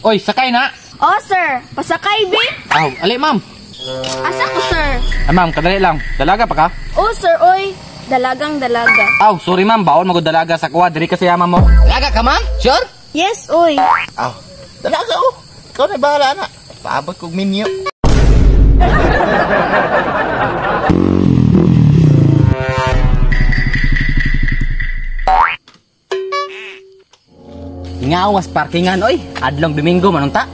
Oy, sakay na. Oh, sir. Pasakay, bi. Aw, ali ma'am. Asa ko, sir? Ah, ma'am, kadali lang. Dalaga pa ka? Oh, sir, oy. Dalagang dalaga. Aw, sorry ma'am, baon magud dalaga sa kuha. Diri kasi ama mo. Dalaga ka, ma'am? Sure? Yes, oy. Aw, dalaga oh. Ikaw na bahala na. Paabot kog minyo. Ngawas parkingan, oy. Adlong Domingo manunta.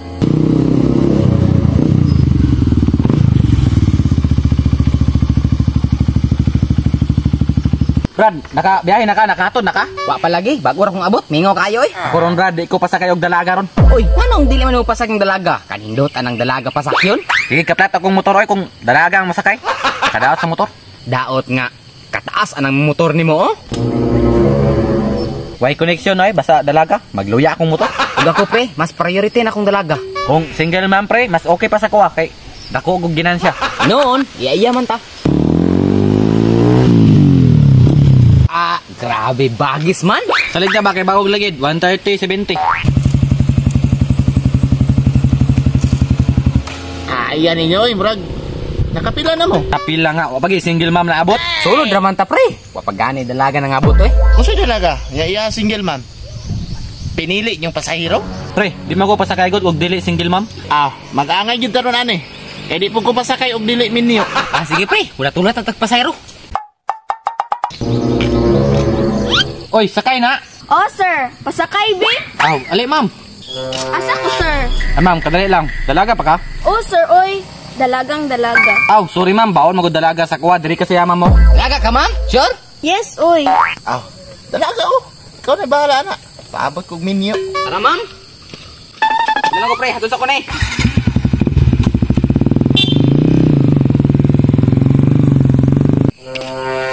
Brad, naka biyahe na ka, nakahatod na ka? Wa pa lagi, bago ra kong abot, mingaw kayo oy. Ako ron Brad, di ko pasakay og dalaga ron. Uy, nganong dili man mo pasag ang dalaga? Kanindot anang dalaga pasakyon? Sige, kaplat akong motor oy kung dalaga ang masakay. Kadaot sa motor. Daot nga kataas anang motor nimo oh. Way connection oy, basta dalaga, magluya akong motor. Ug ako pre, mas priority na akong dalaga. Kung single man pre, mas okay pa sa kuha kay dako og ginansya. Noon, iya-iya man ta. Ah, grabe bagis man. Salig na ba kay bagong lagid, 130 70. Ah, iyan ninyo, oy, murag. Nakapila na mo. Kapila nga, wa pagi single ma'am na abot. Sulod ra man ta pre. Wa pa gani dalaga nang abot oy. Unsay dalaga? Ya iya single man. Pinili niyong pasahero? Pre, di man ko pasakay gud og dili single ma'am. Ah, mag-angay gyud karon ani. Kay di pud ko pasakay og dili minyo. Ah, sige pre, wala tulat ang tagpasayro. Oy, sakay na. Oh, sir. Pasakay, bi. Aw, ali ma'am. Asa ko, sir? Ah, ma'am, kadali lang. Dalaga pa ka? Oh, sir, oy. Dalagang dalaga. Aw, sorry ma'am, baon magud dalaga sa kuha. Diri kasi ama mo. Dalaga ka, ma'am? Sure? Yes, oy. Aw, dalaga oh. Ikaw na bahala na. Paabot kog minyo. Tara, ma'am. Dala ko pre, hatod sa ko na eh.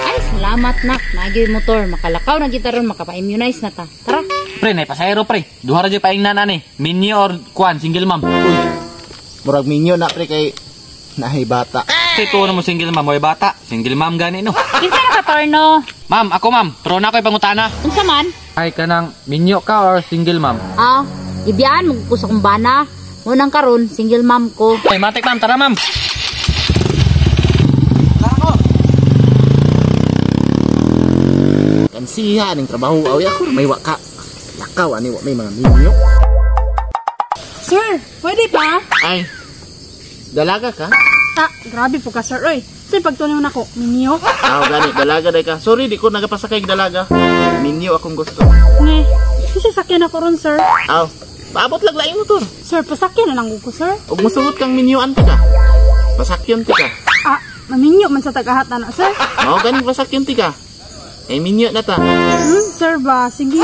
Ay, salamat nak. Naagyo'y motor. Makalakaw na kita ron, makapa-immunize na ta. Tara. Pre, nay pasahero pre. Duha ra jud paingnan ani. Minyo or kuan single ma'am. Uy, murag minyo na pre kay nahay bata. Kasi tuo na mo single ma'am, oy bata. Single ma'am gani no. Kinsa na ka, Torno? Ma'am, ako ma'am, pero na ako'y pangutana. Unsa man? Ay kanang minyo ka or single ma'am? Ah, ibiyaan mo ko sa kumbana. Munang karon, single mom ko. Ay, matik ma'am, tara ma'am. Kansiha ning trabaho aw ako may wa ka. Lakaw ani wa may mga minyo. Sir, pwede pa? Ay, dalaga ka? Ah, grabe po ka, sir. Oy, sir, pagtunaw na ko, minyo. Aw gani dalaga day ka. Sorry di ko nagapasakay og dalaga. Minyo akong gusto. Ne, kasi sakyan ako ron, sir. Aw, paabot lang laing motor. Sir, pasakyan na lang ko, sir. Ug mosugot kang minyoan ti ka. Pasakyon ti ka. Ah, maminyo man sa tagahat na na, sir. Mao gani pasakyon ti ka. Kay minyo na ta. Sir ba? Sige.